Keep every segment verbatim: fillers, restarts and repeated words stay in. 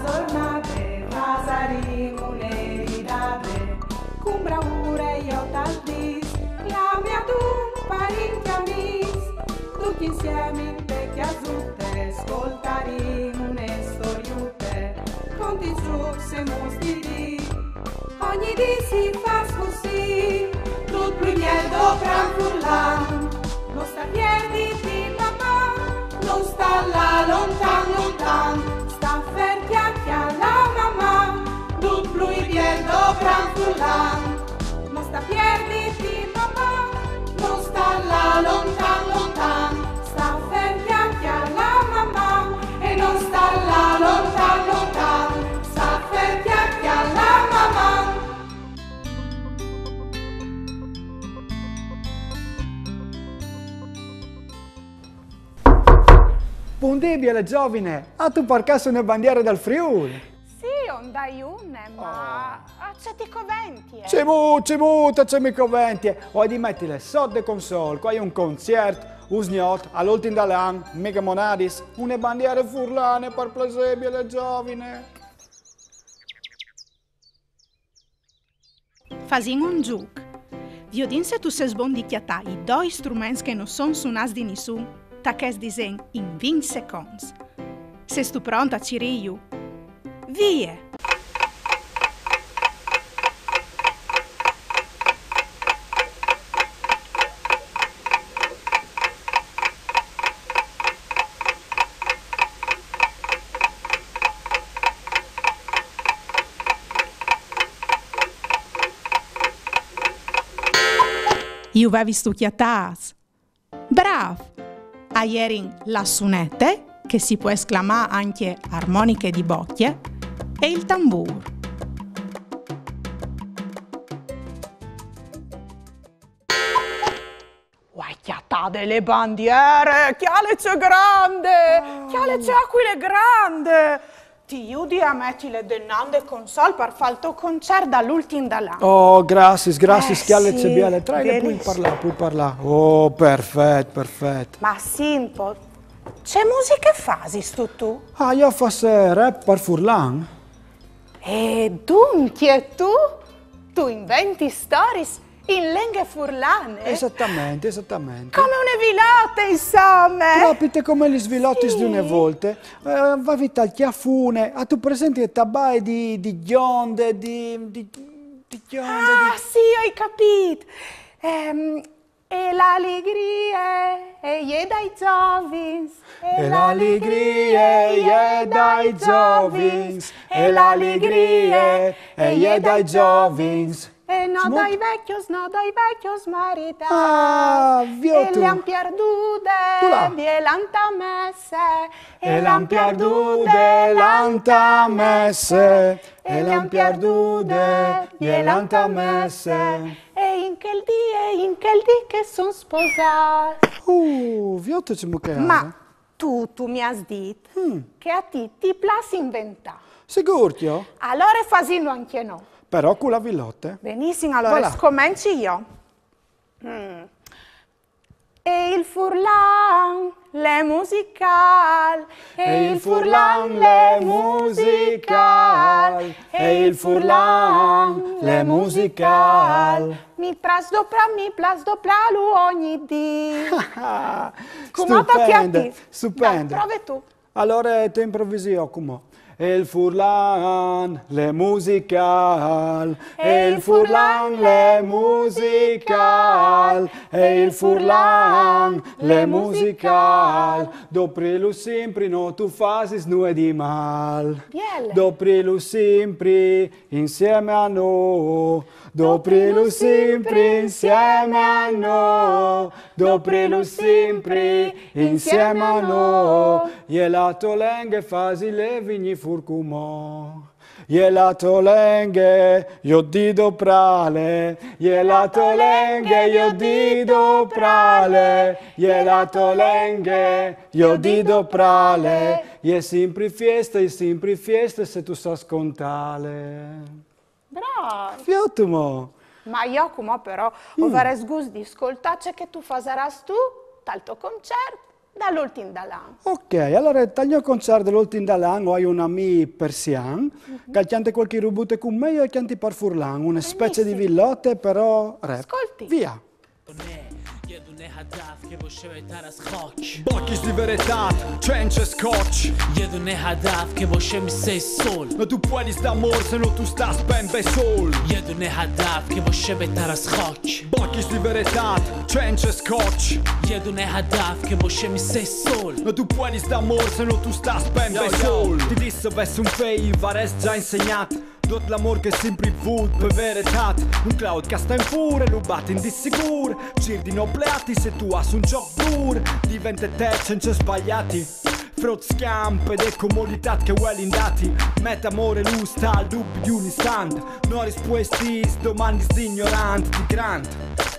Tornade, fasarìn une ridade, cun braure jo tal dis, clame adun parint e amis, ducj insiemi inte cjasute, scoltarìn une storiute, conti, zucs e mustiris. Ogni dì si fâs cussì, dut plui biel doprâ in furlan. No sta pierditi, mamà, no sta lâ lontan, lontan, sta fer cjale, cjale, mamà, dut plui biel doprâ in furlan. No sta pierditi, mamà, no sta lâ lontan, lontan, sta fer cjale, cjale, mamà, e no sta lâ lontan, lontan, sta fer cjale, cjale, mamà. Bundì, biele zovine! Âstu par câs une bandiere dal Friûl? Sì, o 'nd ai une, ma... Ah. A ce ti coventie? Cemût, cemût, a ce mi coventie? O ai di metile sot de console, che o ai un conciert, usgnot, al ultin dal an, mighe monadis, une bandiere furlane, par plasê, biele zovine. Fasìn un zûc. Viodìn se tu sês bon di cjatâ i doi struments che no son sunâts di nissun, ta chest disen in vincj seconts. Sêstu pront a cirîju? Vie! Ju vevistu cjatâts? Brâf! A jerin la sunete, che si pues clamâ ancje armoniche di bocje, e il tambûr. O ai cjatade le bandiere, cjale ce grande, cjale ce acuile grande. Ti judi a metile denant de console par fâ il to conciert dal ultin dal an. Oh, graciis, graciis, eh, cjale ce biele. Traile, puoi parlâ, puoi parlâ. Oh, perfet, perfet. Ma sì un pôc, ce musiche fasistu tu? Ah, jo o fâs, eh, rap par furlan. E duncje tu, tu inventis storiis in lenghe furlane? Esatamentri, esatamentri. Come une vilote, insome. Propit come lis vilotis di une volte. Eh, o vevi tal cjâf une, âstu presint, e tabaie di, di gjonde, di, di, di gjonde, di... Ah, sì, o ai capît. Ehm, E la alegrie e je dai zovins, e la alegrie e je dai zovins, e la alegrie e je dai zovins. E no dai vecjos, no dai vecjos maridâts. Ah, viôt tu. E le àn pierdude, e le àn messe. E le àn pierdude, le àn messe. E le àn pierdude, e le àn messe. E in chel dì, e in chel dì che a son sposâts. Uh, viôt tu cemût che e je. Ma tu, tu mi âs dit che a ti ti plâs inventâ. Sigûr, jo. Alore fasìnlu ancje nô. Però cu la vilote. Benissim, alore, voilà, scomenci jo. Mm. E il furlan l'è musicâl, e il furlan l'è musicâl, e il furlan l'è musicâl. Mi plâs doprâ, mi plâs doprâlu ogni dì. Cumò tocje a ti. Stupende, stupende. Dai, prove tu. Alore ti improvisìn cumò. E il furlan l'è musicâl, e il furlan l'è musicâl, e il furlan l'è musicâl. Doprîlu simpri no tu fasis nuie di mâl. Biele. Doprîlu simpri insiemi a nô. Doprîlu simpri insiemi a nô, doprîlu simpri insiemi a nô. E la tô lenghe fasile vignî fûr cumò. E la tô lenghe jo o ai di doprâle, e la tô lenghe jo o ai di doprâle, e la tô lenghe jo o ai di doprâle. E je simpri fieste, e je simpri fieste se tu sâs contâle. Brâf! Viôt tu mo! Ma jo cumò però o varès gust di scoltâ ce che tu fasarâs tu tal to conciert. da l'ultin dal an. Ok, alore tal gno concert de l'ultin dal an o ai un amì persian che al cjante cualchi robute cun me, jo o cjanti par furlan, une specie di villote però rap. Scolti. Via. Bocchis di veretât, cence scotch. Jedune hadaf che voscemi sei sol. No tu puedis dâ amôr se no tu stâs ben bessôl. Jedune hadaf che voscemi taras scotch. Bocchis di veretât, cence scotch. Jedune hadaf che voscemi sei sol. No tu puedis dâ amôr se no tu stâs ben bessôl. Ti dîs, se o ves un fei, varès za insegnât duot l'amôr che simpri vût pe veretât. Un claut che al sta in fûr e lu batin di sigûr. Cîr di no bleâti se tu âs un zûc dûr. Divente te cence sbaliâti. Frut, scjampe de comoditât che vuelin dâti. Met amôr e lûs tal dubi di un istant. No rispuestis, domandis di ignorant, di grant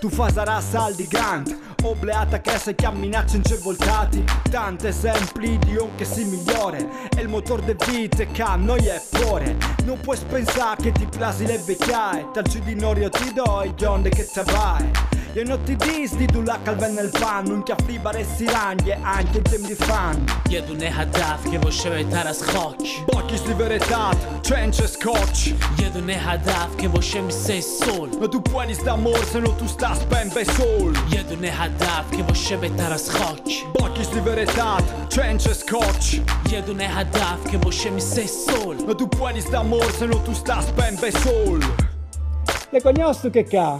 tu fasarâs alc di grant. O bleât a cresse, cjaminâ cence voltâti. Tant esemplis di om che si migliore. E il motôr de vite ca no je pôre. No pues pensâ che ti plasi le vecjaie. Tal zûc di norio ti doi, gjonde che te vaie. Jo no ti dîs di dulà che al ven il pan, un cjâf libar e si rangje ancje in tiemp di fam. Jedune hadaf che voscemi taras scotch. Bocchis di veretât, cence scotch. Jedune hadaf che voscemi sei sol. No tu puedis dâ amôr se no tu stâs ben bessôl. Jedune hadaf che voscemi taras scotch. Bocchis di veretât, cence scotch. Jedune hadaf che voscemi sei sol. No tu puedis dâ amôr se no tu stâs ben bessôl. Le cognòstu chê ca?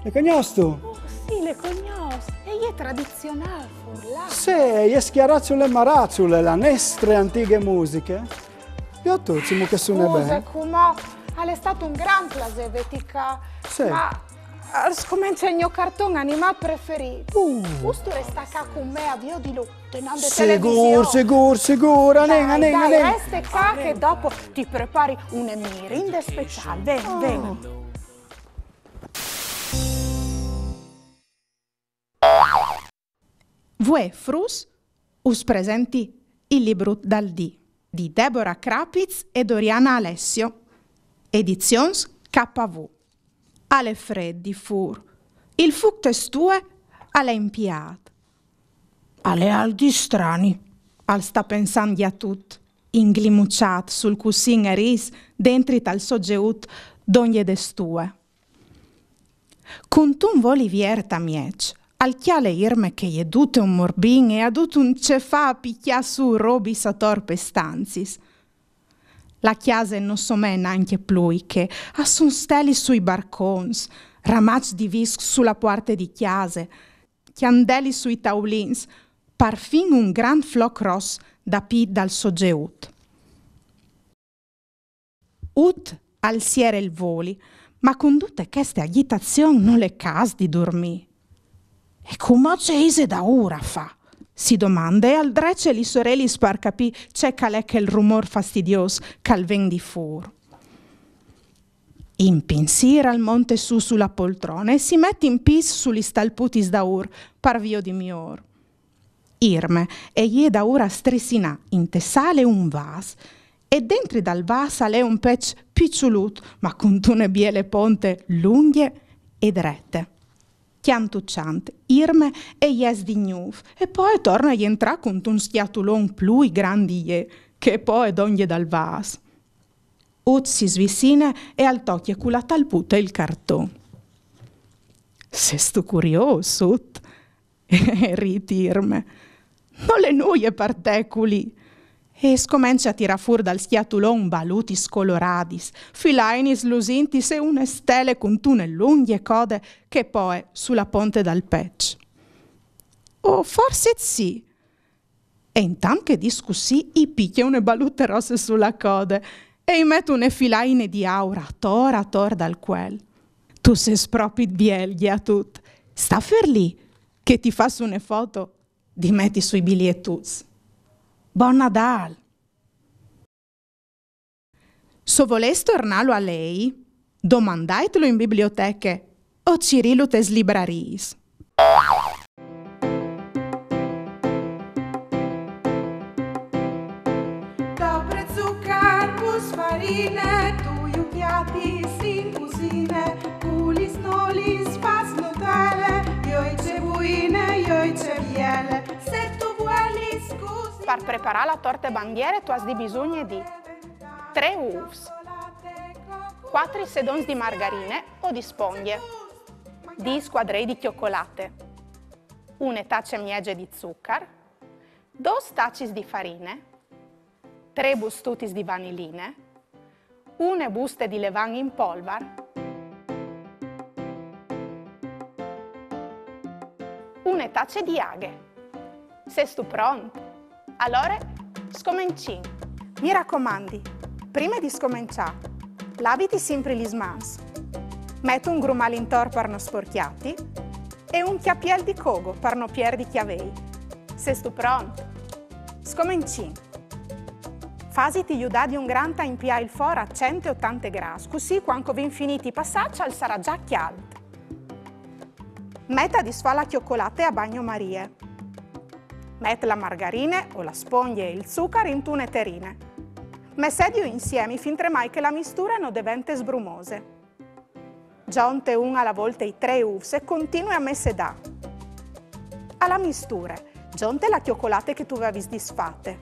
Le cognòstu? Oh, sì, le cognòs. E je tradizionâl furlan. Sì, e je Scjaraçule Maraçule, la nestre antighe musiche. Jo tu, cemût che e sune ben. Scuse, cumò, al è stât un grant plasê vêti ca. Sì. Ma al scomence il gno carton animât preferît. Uh. Vûstu restâ ca cun me a viodilu denant de television? Sigûr, sigûr, sigûr. Anìn, Dai, anìn, dai, anìn. reste ca che dopo ti prepari une mirinde speciâl. Ven, ven. Vuê fruts us presenti Il librut dal dì di Debora Crapiz e Doriana Alessio, edizions K V. Al è frêt di fûr. Il fûc te stue al è impiât. Al è alc di strani, al sta pensant Gjatut, inglimuçât sul cussin erîs dentri tal so zeut dongje de stue. Cuntun voli viert a mieç, al cjale Irme che e je dute un morbin e e à dut un ce fâ a picjâ sù robis ator pes stanziis. La cjase no somee nancje plui chê, a son stelis sui barcons, ramaçs di visc su la puarte di cjase, cjandelis sui taulins, parfin un grant floc ros dapît dal so zeut. Ut al siere il voli, ma cun dute cheste agjitazion nol è câs di durmî. E cumò ce ise daûr a fâ? Si domande e al drece lis orelis par capî ce che al è chel rumôr fastidiôs che al ven di fûr. In pinsîr al monte sù su la poltrone e si met in pîts su lis talputis daûr par viodi miôr. Irme e je daûr a strissinâ inte sale un vâs, e dentri dal vâs al è un peç piçulut, ma cuntune biele ponte lungje e drete. Cjantuçant, Irme e jes di gnûf, e po e torne a jentrâ cuntun scjatulon plui grant di jê, che po e dongje dal vâs. Ut si svicine e al tocje cu la talpute il carton. Sêstu curiôs, Ut? E rît Irme. Nol è nuie par te culì. E e scomence a tirâ fûr dal scjatulon balutis coloradis, filainis lusintis e une stele cuntune lungje code che e poie su la ponte dal peç. O forsit sì. E intant che e discussie, i picje une balute rosse su la code e i met une filaine di aur ator ator dal cuel. Tu sês propit biel, Gjatut. Sta fer li, che ti fâs une foto di meti sui bilietuts. Bon Nadâl! Se o volês tornâlu a lei, domandaitlu in biblioteche o cirîlu tes librariis. Dopre zucar pus farine, tu ju cjatis in cusine, cu lis nolis fâs nutele, joi ce buine, joi ce biele. Par preparâ la torte bandiere tu âs di bisugne di trê ûfs, cuatri sedons di margarine o di spongje, dîs scuadrei di cjocolate, une tace e mieze di zucar, dôs tacis di farine, trê bustutis di vaniline, une buste di levan in polvar, une tace di aghe. Sêstu pront? Alore, scomencìn! Mi racomandi, prime di scomençâ, laviti simpri lis mans. Met un grumâl intor par no sporcjâti e un cjapiel di cogo par no pierdi cjavei. Sêstu pront? Scomencìn! Fasiti judâ di un grant a impiâ il for a cent e otante grâts, cussì cuant che o vin finît i passaçs al sarà za cjalt. Met a disfâ la cjocolate a bagnomarie. Met la margarine o la spongje e il zucar intune terine. Messediju insiemi fintremai che la misture no devente sbrumose. Zonte un a la volte i trê ûfs e continue a messedâ. A la misture, zonte la cjocolate che tu vevis disfate.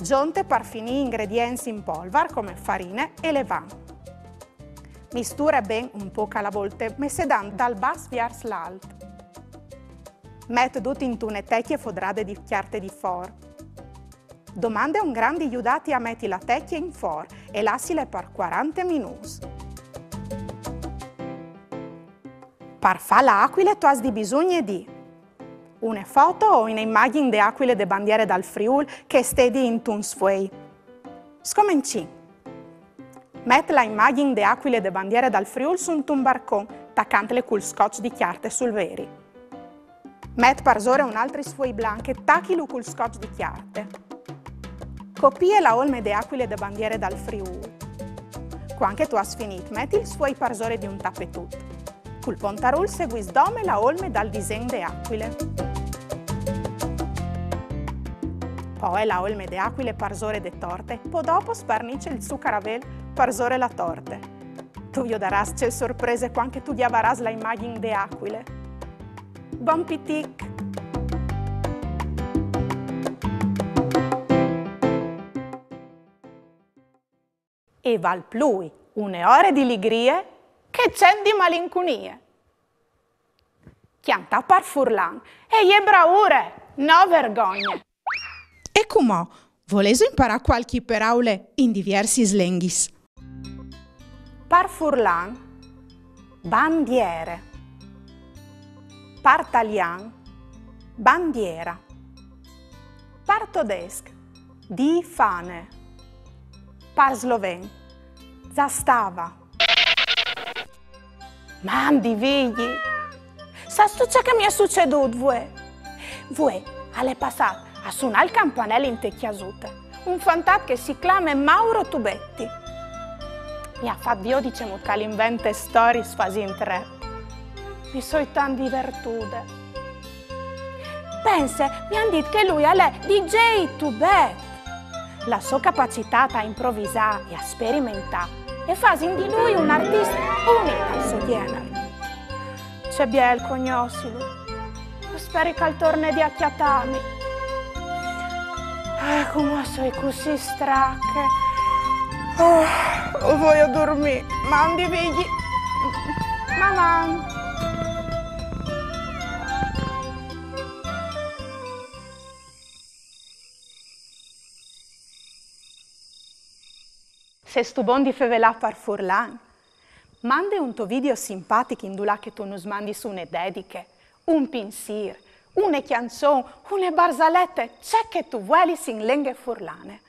Zonte par finî i ingredients in polvar come farine e levan. Misture ben un pôc a la volte, messedant dal bas viers l'alt. Met dut intune tecje fodrade di cjarte di for. Domande a un grant di judâti a meti la tecje in for e lassile par cuarante minûts. Par fâ la acuile tu âs di bisugne di une foto o une imagjin de acuile de bandiere dal Friûl che e stedi intun sfuei. Scomencìn. Met la imagjin de acuile de bandiere dal Friûl suntun barcon, tacantle cul scotch di cjarte sul veri. Met parsore un altri sfuei blanc e tachilu cul scotch di cjarte. Copie la olme de acuile de bandiere dal Friûl. Cuant che tu âs finît, meti il sfuei parsore di un tapetut. Cul pontarûl seguìs dome la olme dal disen de acuile. Poie la olme de acuile parsore de torte, po dopo sparnice il zucaravel parsore la torte. Tu viodarâs ce sorprese cuant che tu gjavarâs la imagjin de acuile. Bon pitic! E val plui une ore di ligrie che cent di malincunie. Cjantâ par furlan e je braure, no vergogne! E cumò, volêso imparâ cualchi peraule in diviersis lenghis? Par furlan, bandiere. Par talian, bandiera. Par todesc, die Fahne. Par sloven, zastava. Mandi, Vigji! Sâstu ce che mi è sucedût vuê? Vuê al è passât a sunâ il campanel inte cjasute un fantat che si clame Mauro Tubetti. Mi à fat viodi cemût che al invente storiis fasint rap. Mi soi tant divertude. Pense, mi àn dit che lui al è D J Tubet. La sô capacitât a improvisâ e a sperimentâ e fasin di lui un artist unic al so gjenar. Ce biel cognossilu. O speri che al tornedi a cjatâmi. Ah, cumò o soi cussì strache. Oh, o voi a durmî. Mandi, Vigji. Maman! Sêstu bon di fevelâ par furlan? Mande un to video simpatic indulà che tu nus mandis une dediche, un pinsîr, une cjançon, une barzalete, ce che tu vuelis in lenghe furlane.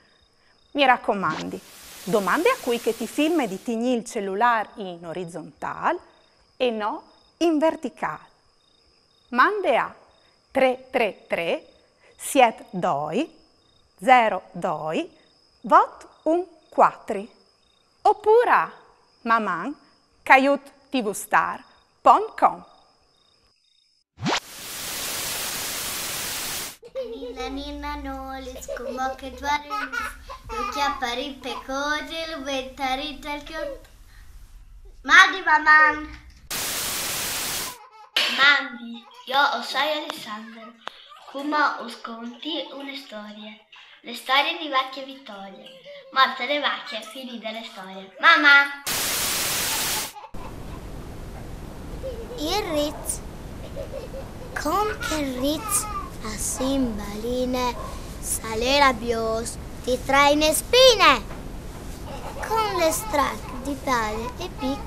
Mi racomandi, domande a cui che ti filme di tignî il celulâr in orizontâl e no in verticâl. Mande a trê trê trê siet doi zero doi vot un cuatri, opûr a maman caiut tvstar pont com. Nina, nina, nolis, cumò che duarmis, lu cjaparìn pe code, lu butarìn tal cjont. Mandi, maman! Mandi! Jo o soi Alessandro, cumò us conti une storie. Le storie di vacche Vittorie. Morte le vacche, finide le storie. Mamma! Il riç. Com che il riç a simbaline, se al è rabiôs, ti traine spine. Con le strac di pale e pic,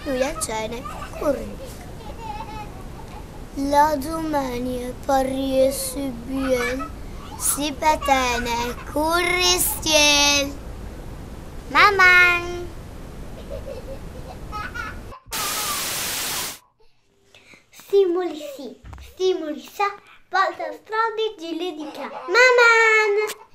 lui a cene curric. La dumenie parie si biel, si petene curristiel. Maman! Stimoli sì, stimoli sa, volta strodi gili di ca. Maman!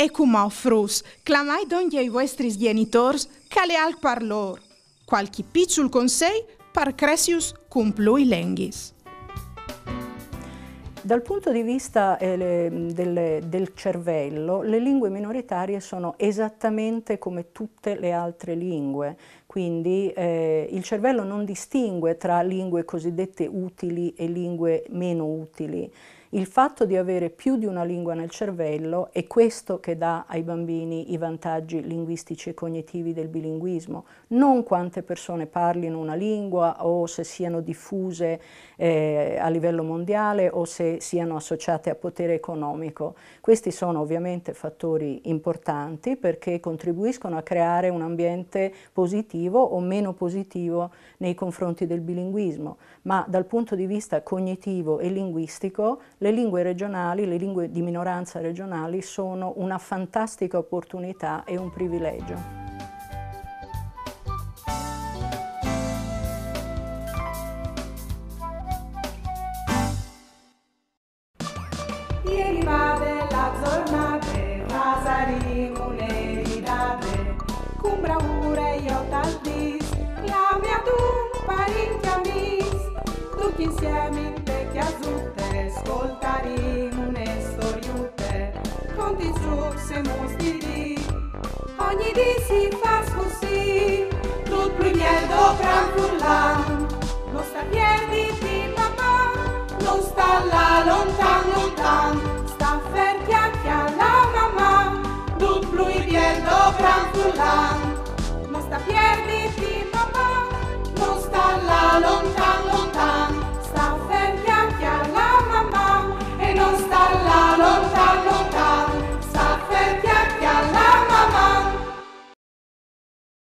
E cumò, fruts, clamait dongje i vuestris gjenitôrs, che al è alc par lôr. Cualchi piçul consei par cressius cun plui lenghis. Dal punto di vista eh, le, del, del, cervello, le lingue minoritarie sono esattamente come tutte le altre lingue, quindi eh, il cervello non distingue tra lingue cosiddette utili e lingue meno utili. Il fatto di avere più di una lingua nel cervello è questo che dà ai bambini i vantaggi linguistici e cognitivi del bilinguismo, non quante persone parlino una lingua o se siano diffuse eh, a livello mondiale o se siano associate a potere economico. Questi sono ovviamente fattori importanti perché contribuiscono a creare un ambiente positivo o meno positivo nei confronti del bilinguismo, ma dal punto di vista cognitivo e linguistico le lingue regionali, le lingue di minoranza regionali sono una fantastica opportunità e un privilegio. Cun bravure jo tal dis, clame ad un parint e amis, ducj insiemi inte cjasute, scoltarìn une storiute, conti, zûcs e mostiri. Ogni dì si fâs cussì, dut plui biel dopran furlan. No sta pierditi, papà, no sta lâ lontan, lontan.